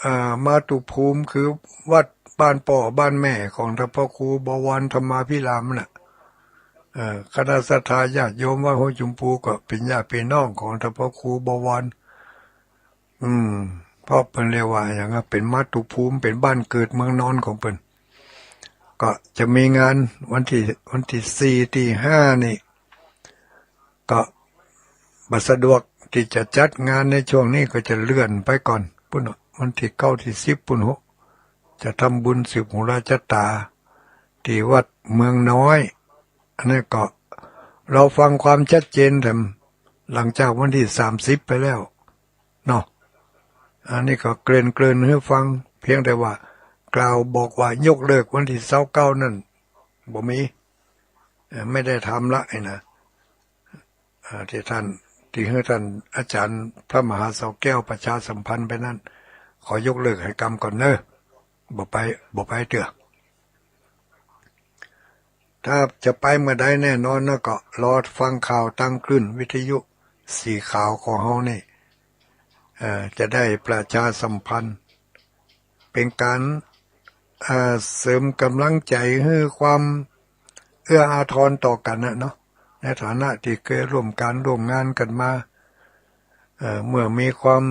อ่า มาตุภูมิ คือวัดบ้านป้อบ้านแม่ของต้านพระครูบวรธรรมาภิรามน่ะ เออ คณะศรัทธาญาติโยมวัดห้วยจุมปูก็เป๋นญาติปี้น้องของต้านพระครูบวร อืม เพราะเปิ้นเรียกว่าหยังอะ เป๋นมาตุภูมิ เป๋นบ้านเกิดเมืองนอนของเปิ้น ก็จะมีงานวันตี้ วันตี้สี่ ตี้ห้านี่ ก็บ่สะดวกตี้จะจัดงานในช่วงนี้ ก็จะเลื่อนไปก่อนปุ้น วันตี้เก้า ตี้สิบปุ้น จะทำบุญสืบหูราชะต๋า ตี้วัดเมืองน้อย อันนี้ก็รอฟังความชัดเจนแถมหลังจากวันตี้สามสิบไปแล้วเนาะ อันนี้ก็เกริ่นๆ หื้อฟัง เพียงแต่ว่ากล่าวบอกว่ายกเลิกวันตี้ซาวเก้านั้น บ่มี เอ่อ ไม่ได้ทำละไอ้นะ อ่า ตี้ต้าน ตี้หื้อต้านอาจ๋ารย์พระมหาเสาแก้วประชาสัมพันธ์ไปนั้น ขอยกเลิกหื้อก้ำก่อนเน่อ บ่ไป บ่ไปเตื้อ ถ้าจะไปเมื่อใดแน่นอนนะ ก็รอฟังข่าวตางคลื่นวิทยุสีขาวของเฮานี่ เอ่อ จะได้ประชาสัมพันธ์ เป๋นก๋าน เอ่อ เสริมก๋ำลังใจ๋หื้อความเอื้ออาทรต่อกั๋นน่ะเนาะ ในฐานะตี้เกยร่วมก๋านร่วมงานกั๋นมา เอ่อ เมื่อมีความ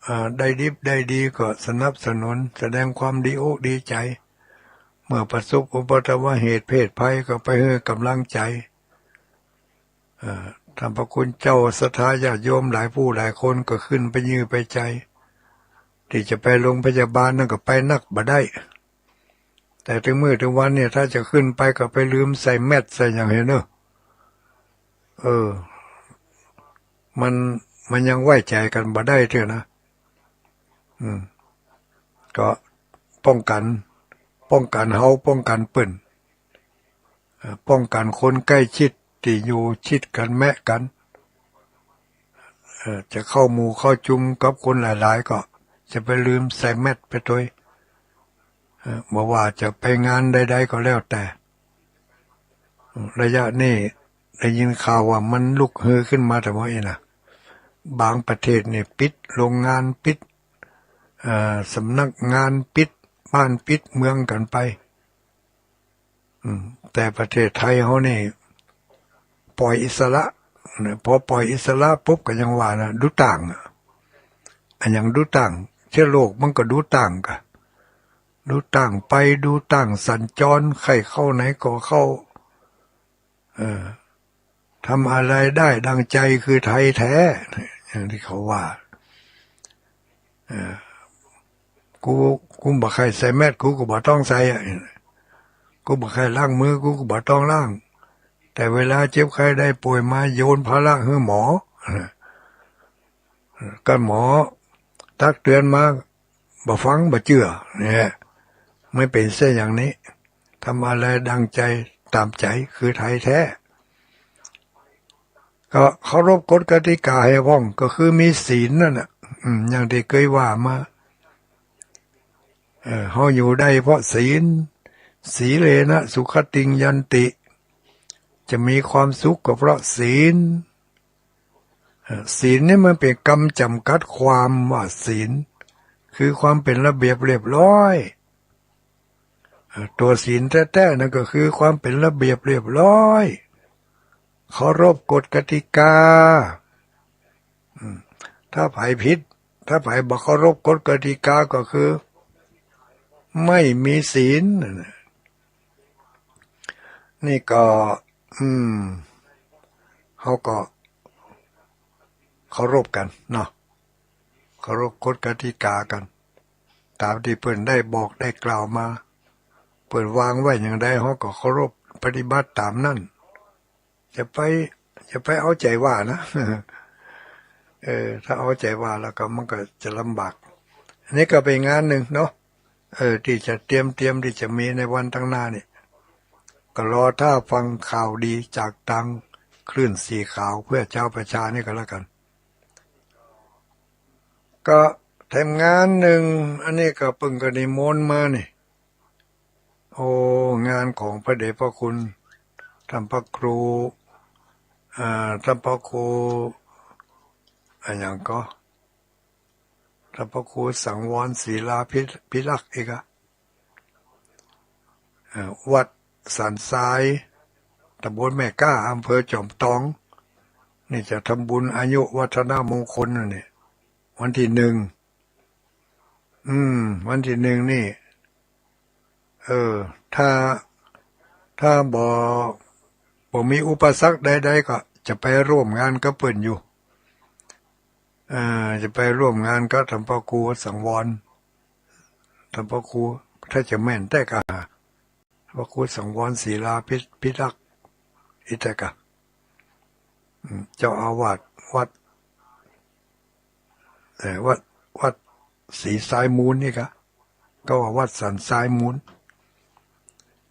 เอ่อ ได้ดิบได้ดีก็สนับสนุน แสดงความดีอกดีใจ๋ เมื่อประสบอุบัติเหตุเพศภัยก็ไปหื้อก๋ำลังใจ๋ เอ่อ ต้านพระคุณเจ้าศรัทธาญาติโยมหลายผู้หลายคนก็ขึ้นไปเยื่อไปใจ๋ ตี้จะไปโรงพยาบาลนั้นก็ไปนักบ่ได้ แต่ตึงมื้อตึงวันเนี่ย ถ้าจะขึ้นไปก็ไปลืมใส่แมสใส่หยังหั้นเน่อ เออ มัน มันยังไว้ใจ๋กั๋นบ่ได้เตื้อนะ อืม ก็ป้องกั๋น ป้องกั๋นเฮา ป้องกั๋นเปิ้น เอ่อ ป้องกั๋นคนใก้ชิดตี้อยู่ชิดกั๋นแมะกั๋น เอ่อ จะเข้าหมู่เข้าจุมกับคนหลายๆ ก็จะไปลืมใส่แมสไปตวย เอ่อ บ่ว่าจะไปงานใดๆ ก็แล้วแต่ ระยะนี้ได้ยินข่าวว่ามันลุกฮือขึ้นมาแต่ว่าอี้นะ บางประเทศนี่ปิดโรงงาน ปิด เอ่อ สำนักงาน ปิดบ้านปิดเมืองกั๋นไป อืม แต่ประเทศไทยเฮานี่ป่อยอิสระนะ พอป่อยอิสระปุ๊บก็ยังว่านะ ดูต่างอะ อะหยังดูต่าง เชื้อโรคมันก็ดูต่างกะ ดูต่างไป ดูต่างสัญจร ใค่เข้าไหนก็เข้า เออ ทำอะไรได้ดังใจคือไทยแท้ อย่างตี้เขาว่า เออ กู กูบ่ใค่ใส่แมส กูก็บ่ต้องใส่อะ กูบ่ใค่ล้างมือ กูก็บ่ต้องล้าง แต่เวลาเจ็บไข้ได้ป่วยมาโยนภาระหื้อหมอ ก็หมอตักเตือนมา บ่ฟังบ่เจื้อ เนี่ย มันเป๋นเสียอย่างนี้ ทำอะไรดังใจต๋ามใจ๋ คือไทยแท้ ก็เคารพกฎกติกาหื้อพ่อง ก็คือมีศีลนั่นน่ะ อืม อย่างตี้เกยว่ามา เออ เฮาอยู่ได้เพราะศีล สีเลนะสุขติงยันติ จะมีความสุขก็เพราะศีล เอ่อ ศีลนี่มันเป๋นกำจ๋ำกัดความว่าศีล คือความเป๋นระเบียบเรียบร้อย เอ่อ ตั๋วศีลแต๊ๆ นั่นก็คือความเป๋นระเบียบเรียบร้อย เคารพกฎกติกา อืม ถ้าใผผิด ถ้าใผบ่เคารพกฎกติกาก็คือ ไม่มีศีล นี่ก็ อืม เฮาก็เคารพกั๋นเนาะ เคารพกฎกติกากั๋น ต๋ามตี้เปิ้นได้บอกได้กล่าวมา เปิ้นวางไว้อย่างใด เฮาก็เคารพปฏิบัติต๋ามนั้น จะไป จะไปเอาใจ๋ว่านะ เออ ถ้าเอาใจ๋ว่าแล้วก็มันก็จะลำบาก อันนี้ก็เป๋นงานนึ่งเนาะ เออ ตี้จะเตรียม เตรียมตี้จะมีในวันตังหน้านี่ ก็รอต้าฟังข่าวดีจากตางคลื่นสีขาวเพื่อชาวประชานี่ก็แล้วกั๋น ก็แถมงานนึ่ง อันนี้ก็เปิ้นก็นิมนต์มานี่ โอ้ งานของพระเดชพระคุณ ต้านพระครู อ่า ต้านพระครู อะหยังก็ ต้านพระครูสังวรศิลาภิ- ภิรักษ์อีกอะ เอ่อ วัดสันทราย ตำบลแม่ก๊า อำเภอจอมตอง นี่จะทำบุญอายุวัฒนมงคลนั่นนี่ วันตี้นึ่ง อืม วันตี้นึ่งนี่ เออ ถ้า ถ้าบ่ บ่มีอุปสรรคใดๆ ก็จะไปร่วมงานกับเปิ้นอยู่ เอ่อ จะไปร่วมงานกับต้านพระครูสังวร ต้านพระครู ถ้าจะแม่นแต๊ก็ พระครูสังวรศิลาภิ- ภิรักษ์ อีแต๊ก็ อืม เจ้าอาวาสวัด เอ่อ วัด วัดศรีทรายมูลนี่ก็ ก็ว่าวัดสันทรายมูล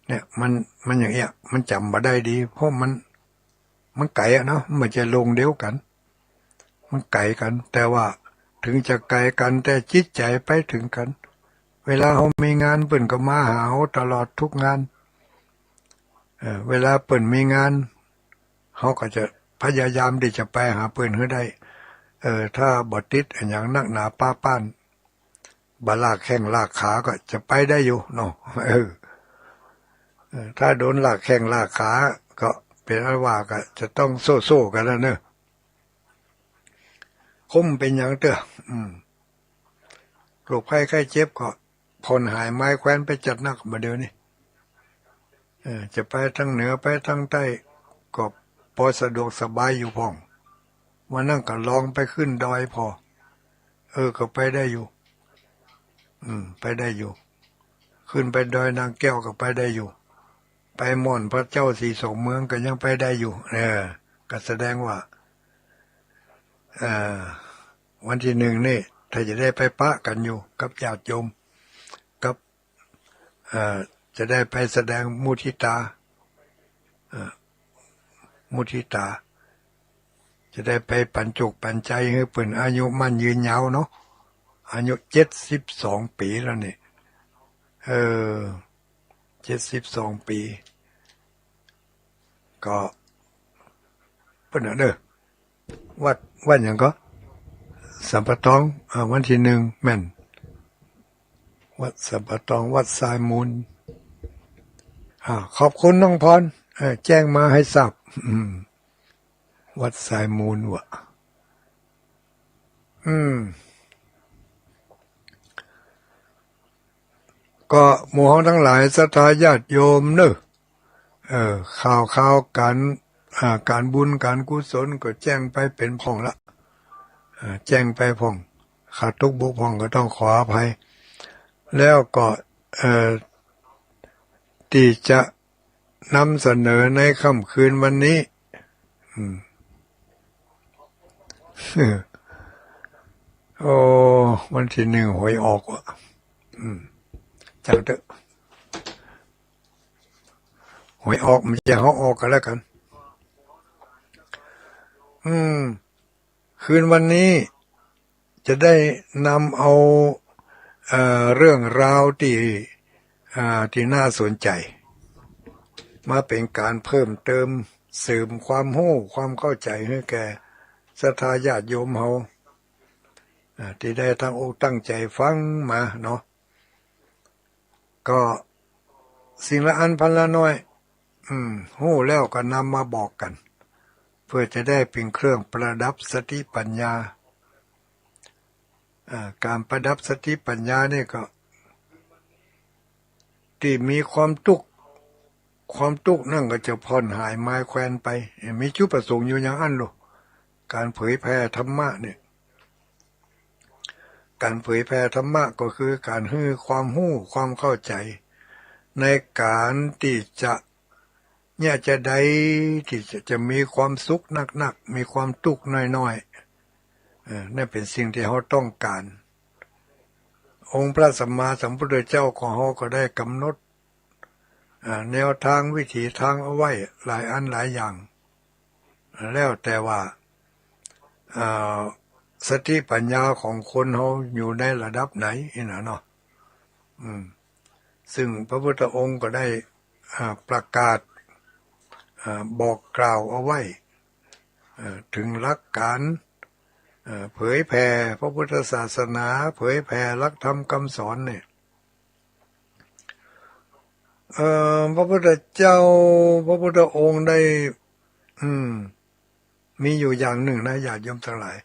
เนี่ย มัน มันอย่างเงี้ย มันจ๋ำบ่ได้ดี เพราะมัน มันไก๋อะเนาะ มันบ่ใจ้โลงเดียวกั๋น มันไก๋กั๋น แต่ว่าเถิงจะไก๋กั๋น แต่จิตใจ๋ไปเถิงกั๋น เวลาเฮามีงานเปิ้นก็มาหาเฮาตลอดกู้งาน เออ เวลาเปิ้นมีงาน เฮาก็จะพยายามตี้จะไปหาเปิ้นหื้อได้ เออ ถ้าบ่ติดอะหยังนักหนาป๊าป๊าน บ่ลากแข้งลากขาก็จะไปได้อยู่เนาะ เออ เออ ถ้าโดนลากแข้งลากขาก็เป๋นอันว่าก็จะต้องโซ่ๆ กั๋นแล้วเนาะ คงบ่เป๋นหยังเตื้อ อืม โรคภัยไข้เจ็บก็ผ่อนหายไม้แควนไปจัดนักบ่าเดี่ยวนี้ เออ จะไปตางเหนือไปตางใต้ก็ปอสะดวกสบายอยู่พ่อง วันนั้นก็ลองไปขึ้นดอยผ่อ เออ ก็ไปได้อยู่ อืม ไปได้อยู่ ขึ้นไปดอยนางแก้วก็ไปได้อยู่ ไปม่อนพระเจ้าสีสองเมืองก็ยังไปได้อยู่ เออ ก็แสดงว่า เอ่อ วันตี้นึ่งนี่ ถ้าจะได้ไปปะกั๋นอยู่กับญาติโยม กับ เอ่อ จะได้ไปแสดงมุทิตา เอ่อ มุทิตา จะได้ไปปั๋นจุกปั๋นใจ๋หื้อเปิ้นอายุมั่นยืนยาวเนาะ อายุเจ็ดสิบสองปี๋แล้วนี่ เออ เจ็ดสิบสองปี๋ ก็เปิ้นน่ะเด้อ วัด วัดหยังก็ สัมปะตอง เอ่อ วันตี้นึ่งแม่น วัดสัมปะตอง วัดทรายมูล อ่า ขอบคุณน้องพร เอ่อ แจ้งมาหื้อทราบ อืม วัดทรายมูลวะ อืม ก็หมู่เฮาตังหลายศรัทธาญาติโยมเนาะ เออ ข่าวๆ ก๋าน อ่า ก๋านบุญก๋านกุศลก็แจ้งไปเป๋นพ่องละ อ่า แจ้งไปพ่อง ขาดตกบกพร่องก็ต้องขออภัย แล้วก็ เอ่อ ตี้จะนำเสนอในค่ำคืนวันนี้ อืม โอ้ วันตี้นึ่งหวยออกว่ะ อืม จ้างเต๊อะ หวยออก บ่ใจ้เฮาออกก็แล้วกั๋น อืม คืนวันนี้จะได้นำเอา เอ่อ เรื่องราวตี้ อ่า ตี้น่าสนใจ๋ มาเป๋นก๋านเพิ่มเติม เสริมความฮู้ ความเข้าใจ๋หื้อแก่ศรัทธาญาติโยมเฮา อ่า ตี้ได้ตั้งอกตั้งใจ๋ฟังมาเนาะ ก็สิ่งละอันพันละหน้อย อืม ฮู้แล้วก็นำมาบอกกั๋น เปื้อจะได้เป๋นเครื่องประดับสติปัญญา อ่า ก๋านประดับสติปัญญานี่ก็ ตี้มีความตุ๊กข์ ความตุ๊กข์นั้นก็จะพ่อนหายมายแควนไป มีจุดประสงค์อยู่อย่างอั้นโลด ก๋านเผยแผ่ธรรมะเนี่ย ก๋านเผยแผ่ธรรมะก็คือก๋านหื้อความฮู้ ความเข้าใจ๋ ในก๋านตี้จะ เนี่ยจะได้ตี้จะ จะมีความสุขนักๆ มีความตุ๊กข์น้อยๆ เออ นั่นเป๋นสิ่งตี้เฮาต้องก๋าน องค์พระสัมมาสัมพุทธเจ้าของเฮาก็ได้กำหนด อ่า แนวตางวิถีตางเอาไว้หลายอันหลายอย่าง แล้วแต่ว่า อ่า สติปัญญาของคนเฮาอยู่ในระดับไหนนี่นะเนาะ อืม ซึ่งพระพุทธองค์ก็ได้ อ่า ประกาศ อ่า บอกกล่าวเอาไว้ อ่า เถิงหลักก๋าน อ่า เผยแผ่พระพุทธศาสนา เผยแผ่หลักธรรมคำสอนเนี่ย เอ่อ พระพุทธเจ้า พระพุทธองค์ได้ อืม มีอยู่อย่างนึ่งนะ ญาติโยมตังหลาย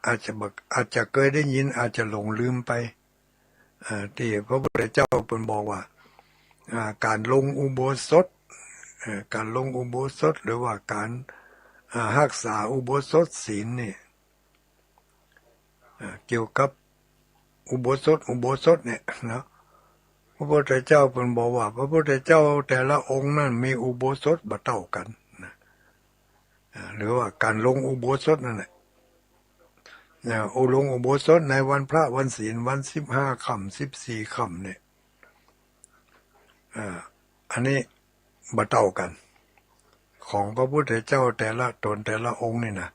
อาจจะบ่ อาจจะเกยได้ยิน อาจจะหลงลืมไป เอ่อ ตี้พระพุทธเจ้าเปิ้นบอกว่า อ่า ก๋านลงอุโบสถ เอ่อ ก๋านลงอุโบสถ หรือว่าก๋าน อ่า ฮักษาอุโบสถศีลนี่ อ่า เกี่ยวกับอุโบสถ อุโบสถเนี่ยเนาะ พระพุทธเจ้าเปิ้นบอกว่า พระพุทธเจ้าแต่ละองค์นั้นมีอุโบสถบ่เต้ากั๋นนะ อ่า หรือว่าก๋านลงอุโบสถนั่นแหละ เนี่ย อุ ลงอุโบสถในวันพระวันศีล วันสิบห้าค่ำ สิบสี่ค่ำเนี่ย อ่า อันนี้บ่เต้ากั๋น ของพระพุทธเจ้าแต่ละต๋นแต่ละองค์นี่นะ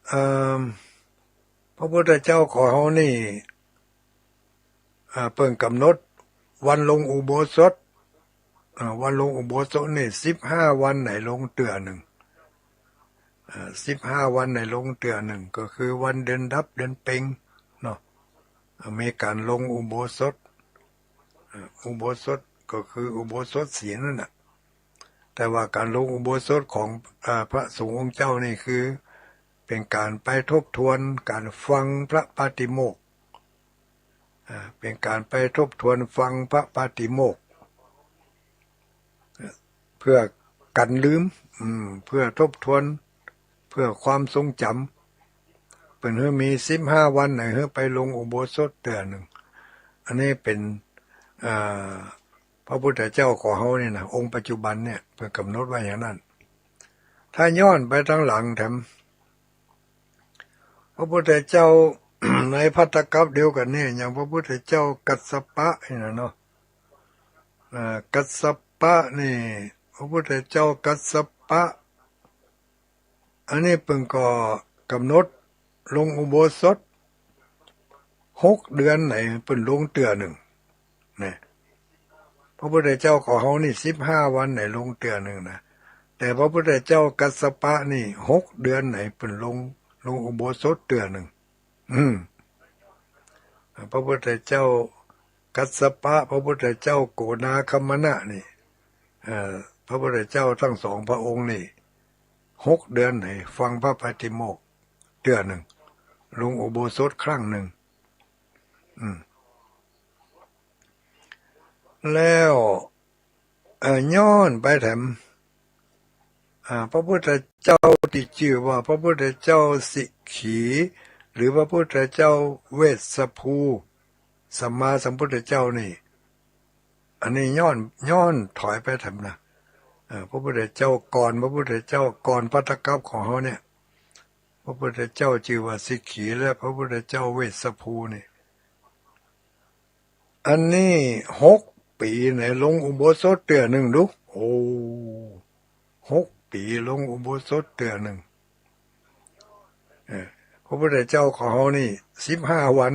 เอ่อ พระพุทธเจ้าของเฮานี่ อ่า เปิ้นก๋ำหนดวันลงอุโบสถ อ่า วันลงอุโบสถนี่สิบห้าวันไหนลงเตื้อนึ่ง อ่า สิบห้าวันไหนลงเตื้อนึ่ง ก็คือวันเดือนดับเดือนเป็งเนาะ อ่า มีก๋านลงอุโบสถ อ่า อุโบสถก็คืออุโบสถศีลนั่นน่ะ แต่ว่าก๋านลงอุโบสถของ อ่า พระสงฆ์องค์เจ้านี่คือ เป๋นก๋านไปทบทวนก๋านฟังพระปาติโมกข์ อ่า เป๋นก๋านไปทบทวนฟังพระปาติโมกข์ เพื่อกั๋นลืม อืม เพื่อทบทวน เพื่อความทรงจ๋ำ เปิ้นหื้อมีสิบห้าวันไหนหื้อไปลงอุโบสถเตื้อนึ่ง อันนี้เป๋น อ่า พระพุทธเจ้าของเฮานี่นะ องค์ปัจจุบันเนี่ย เปิ้นก๋ำหนดไว้อย่างนั้น ถ้าย้อนไปตางหลังแถม พระพุทธเจ้า ในภัตตกัปเดียวกั๋นนี่ อย่างพระพุทธเจ้ากัสสปะนี่นะเนาะ อ่า กัสสปะนี่ พระพุทธเจ้ากัสสปะ อันนี้เปิ้นก็ก๋ำหนดลงอุโบสถ หกเดือนไหนเปิ้นลงเตื้อนึ่งนะ พระพุทธเจ้าของเฮานี่สิบห้าวันไหนลงเตื้อนึ่งนะ แต่พระพุทธเจ้ากัสสปะนี่หกเดือนไหนเปิ้นลง ลงอุโบสถเตื้อนึ่ง อืม พระพุทธเจ้ากัสสปะ พระพุทธเจ้าโกนาคมมณะนี่ เอ่อ พระพุทธเจ้าตังสองพระองค์นี่ หกเดือนไหนฟังพระปาติโมกข์เตื้อนึ่ง ลงอุโบสถครั้งนึ่ง อืม แล้ว เอ่อ ย้อนไปแถม อ่า พระพุทธเจ้าตี้จื้อว่าพระพุทธเจ้าสิขี หรือพระพุทธเจ้าเวสสภู สัมมาสัมพุทธเจ้านี่ อันนี้ย้อน ย้อนถอยไปแถมนะ เออ พระพุทธเจ้าก่อน พระพุทธเจ้าก่อนภัททกัปปะของเฮาเนี่ย พระพุทธเจ้าจื้อว่าสิกขี และพระพุทธเจ้าเวสสภูนี่ อันนี้หกปี๋ในลงอุโบสถเตื้อนึ่งดู โอ้ หกปี๋ลงอุโบสถเตื้อนึ่ง เออ พระพุทธเจ้าของเฮานี่สิบห้าวัน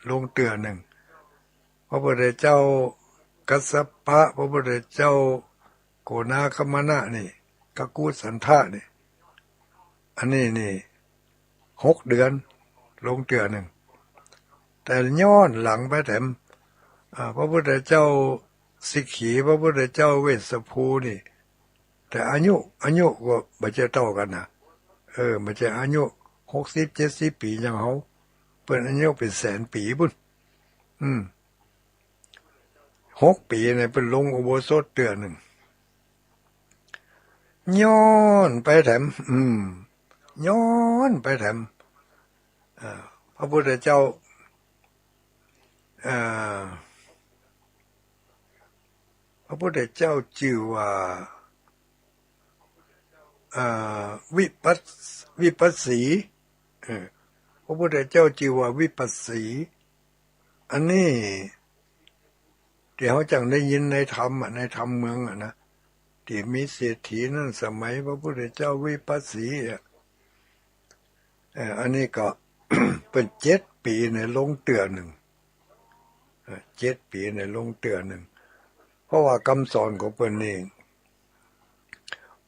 ลงเตื้อนึ่ง พระพุทธเจ้ากัสสปะ พระพุทธเจ้าโกณาคมณะนี่ กักกุสันทะนี่ อันนี้นี่หกเดือนลงเตื้อนึ่ง แต่ย้อนหลังไปแถม อ่า พระพุทธเจ้าสิกขี พระพุทธเจ้าเวสสภูนี่ แต่อายุ อายุก็บ่ใจ้เต้ากั๋นนะ เออ บ่ใจ้อายุหกสิบเจ็ดสิบปี๋อย่างเฮา เปิ้นอายุเป๋นแสนปี๋ปู้น อืม หกปี๋เนี่ยเปิ้นลงอุโบสถเตื้อนึ่ง ย้อนไปแถม อืม ย้อนไปแถม เอ่อ พระพุทธเจ้า เอ่อ พระพุทธเจ้าจื้อว่า เอ่อ วิปัส- วิปัสสี เออ พระพุทธเจ้าจื้อว่าวิปัสสี อันนี้ ตี้เฮาจั่งได้ยินในธรรมอะ ในธรรมเมืองอะนะ ตี้มีเศรษฐีนั้นสมัยพระพุทธเจ้าวิปัสสีอะ เอ่อ อันนี้ก็ เปิ้นเจ็ดปี๋ในลงเตื้อนึ่ง เอ่อ เจ็ดปี๋ในลงเตื้อนึ่ง เพราะว่ากำสอนของเปิ้นนี่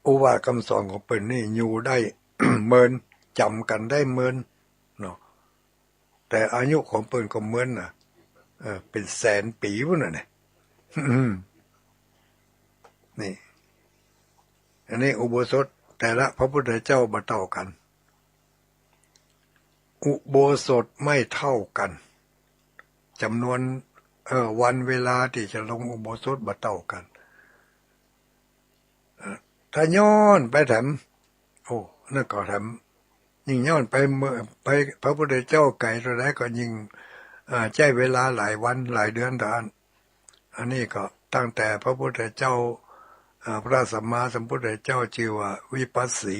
โอวาทกำสอนของเปิ้นนี่อยู่ได้ เมิน จ๋ำกั๋นได้เมินเนาะ แต่อายุของเปิ้นก็เมินนะ เออ เป๋นแสนปี๋ปู้นน่ะเนี่ย อืม นี่ อันนี้อุโบสถแต่ละพระพุทธเจ้าบ่เต้ากั๋น อุโบสถไม่เท่ากั๋น จ๋ำนวน เอ่อ วันเวลาตี้จะลงอุโบสถบ่เต้ากั๋น เอ่อ ถ้าย้อนไปแถม โอ้ นั่นก็แถม ยิ่งย้อนไปเมื่อ ไปพระพุทธเจ้าไก๋เต้าใดก็ยิ่ง อ่า ใจ๊เวลาหลายวันหลายเดือนเต้าอั้น อันนี้ก็ตั้งแต่พระพุทธเจ้า อ่า พระสัมมาสัมพุทธเจ้าจื้อว่าวิปัสสี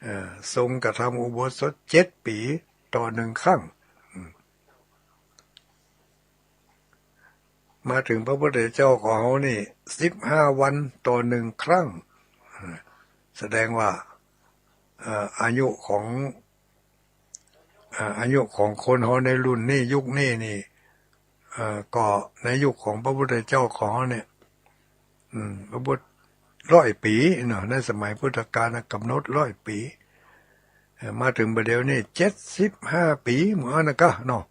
เอ่อ ทรงกระทำอุโบสถเจ็ดปี๋ต่อนึ่งครั้ง อืม มาเถิงพระพุทธเจ้าของเฮานี่สิบห้าวันต่อนึ่งครั้ง แสดงว่า เอ่อ อายุของ เอ่อ อายุของคนเฮาในรุ่นนี้ยุคนี้นี่ เอ่อ ก็ในยุคของพระพุทธเจ้าของเฮาเนี่ย อืม พระพุทธ ร้อยปี๋เนาะ ในสมัยพุทธกาลน่ะก๋ำหนดร้อยปี๋ เอ่อ มาเถิงบ่าเดี่ยวนี้เจ็ดสิบห้าปี๋ หมู่เฮานะกะเนาะ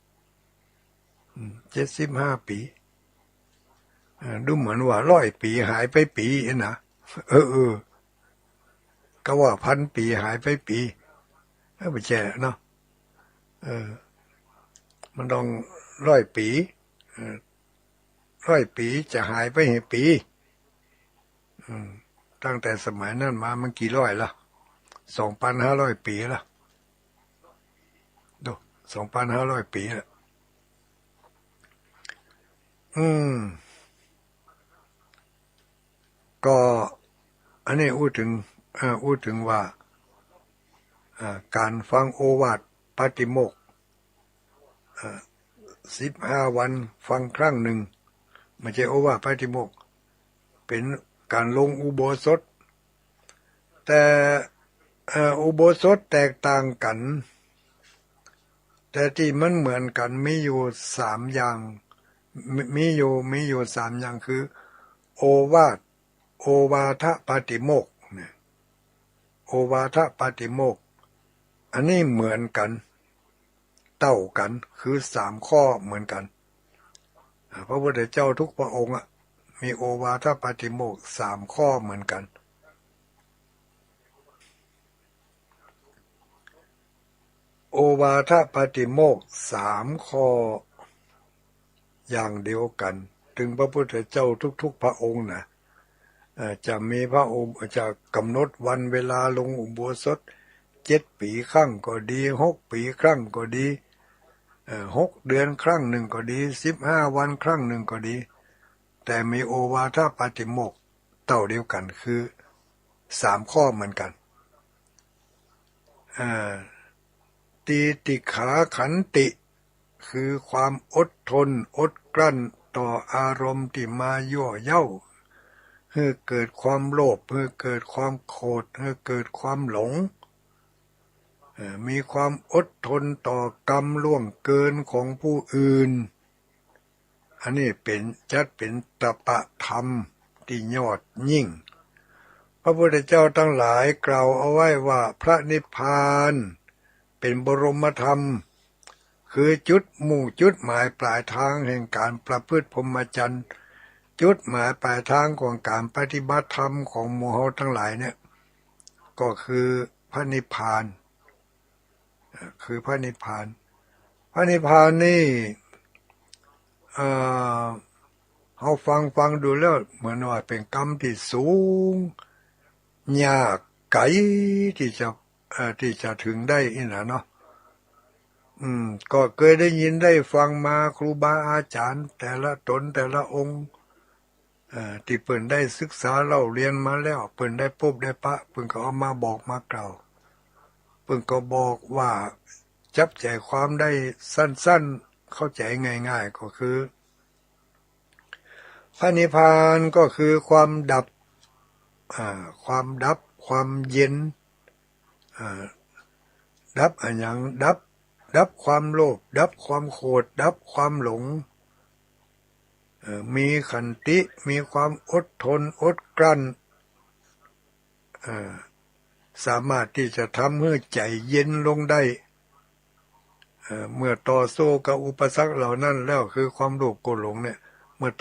อืม เจ็ดสิบห้าปี๋ เอ่อ ดูเหมือนว่าร้อยปี๋หายไปปี๋นะ เออ เออ ก็ว่าพันปี๋หายไปปี๋ เออ บ่ใจ้เนาะ เออ มันต้องร้อยปี๋ เออ ร้อยปี๋จะหายไปหื้อปี๋ อืม ตั้งแต่สมัยนั้นมามันกี่ร้อยละ สองปันห้าร้อยปี๋ละ ดู สองปันห้าร้อยปี๋ละ อืม ก็อันนี้อู้เถิง เอ่อ อู้เถิงว่า เอ่อ ก๋านฟังโอวาทปาติโมกข์ เอ่อ สิบห้าวันฟังครั้งนึ่ง บ่ใจ้โอวาทปาติโมกข์ เป๋นก๋านลงอุโบสถ แต่ เอ่อ อุโบสถแตกต่างกั๋น แต่ตี้มันเหมือนกั๋นมีอยู่สามอย่าง มี- มีอยู่ มีอยู่สามอย่างคือ โอวาท โอวาทปาติโมกข์เนี่ย โอวาทปาติโมกข์ อันนี้เหมือนกั๋น เต้ากั๋น คือสามข้อเหมือนกั๋น อ่า พระพุทธเจ้าทุกพระองค์อะ มีโอวาทปาติโมกข์สามข้อเหมือนกั๋น โอวาทปาติโมกข์สามข้ออย่างเดียวกั๋น เถิงพระพุทธเจ้าทุกๆพระองค์นะ เอ่อ จะมีพระองค์ จะก๋ำหนดวันเวลาลงอุโบสถเจ็ดปี๋ครั้งก็ดี หกปี๋ครั้งก็ดี เอ่อ หกเดือนครั้งนึ่งก็ดี สิบห้าวันครั้งนึ่งก็ดี แต่มีโอวาทปาติโมกข์เต้าเดียวกั๋น คือสามข้อเหมือนกั๋น อ่า ตีติขาขันติ คือความอดทน อดกลั้นต่ออารมณ์ตี้มายั่วเย้า หื้อเกิดความโลภ หื้อเกิดความโกรธ หื้อเกิดความหลง เอ่อ มีความอดทนต่อกรรมล่วงเกินของผู้อื่น อันนี้เป๋น จัดเป๋นตปะธรรมตี้ยอดยิ่ง พระพุทธเจ้าตังหลายกล่าวเอาไว้ว่าพระนิพพานเป๋นบรมธรรม คือจุดมุ่ง จุดหมายปลายตางแห่งก๋านประพฤติพรหมจรรย์ จุดหมายปลายตางของก๋านปฏิบัติธรรมของหมู่เฮาตังหลายเนี่ย ก็คือพระนิพพาน เอ่อ คือพระนิพพาน พระนิพพานนี่ เอ่อ เฮาฟังฟังดูแล้วเหมือนว่าเป๋นกำตี้สูง ยากไก๋ตี้จะ เอ่อ ตี้จะเถิงได้อี้น่ะเนาะ อืม ก็เกยได้ยินได้ฟังมา ครูบาอาจ๋ารย์แต่ละต๋นแต่ละองค์ เอ่อ ตี้เปิ้นได้ศึกษาเล่าเรียนมาแล้ว เปิ้นได้ปบได้ปะ เปิ้นก็เอามาบอกมากล่าว เปิ้นก็บอกว่าจับใจ๋ความได้สั้นๆ เข้าใจ๋ง่ายๆ ก็คือ พระนิพพานก็คือความดับ อ่า ความดับ ความเย็น อ่า ดับอะหยัง ดับ ดับความโลภ ดับความโกรธ ดับความหลง เอ่อ มีขันติ มีความอดทน อดกลั้น เอ่อ สามารถตี้จะทำหื้อใจ๋เย็นลงได้ เอ่อ เมื่อต่อสู้กับอุปสรรคเหล่านั้นแล้ว คือความโลภโกรธหลงเนี่ย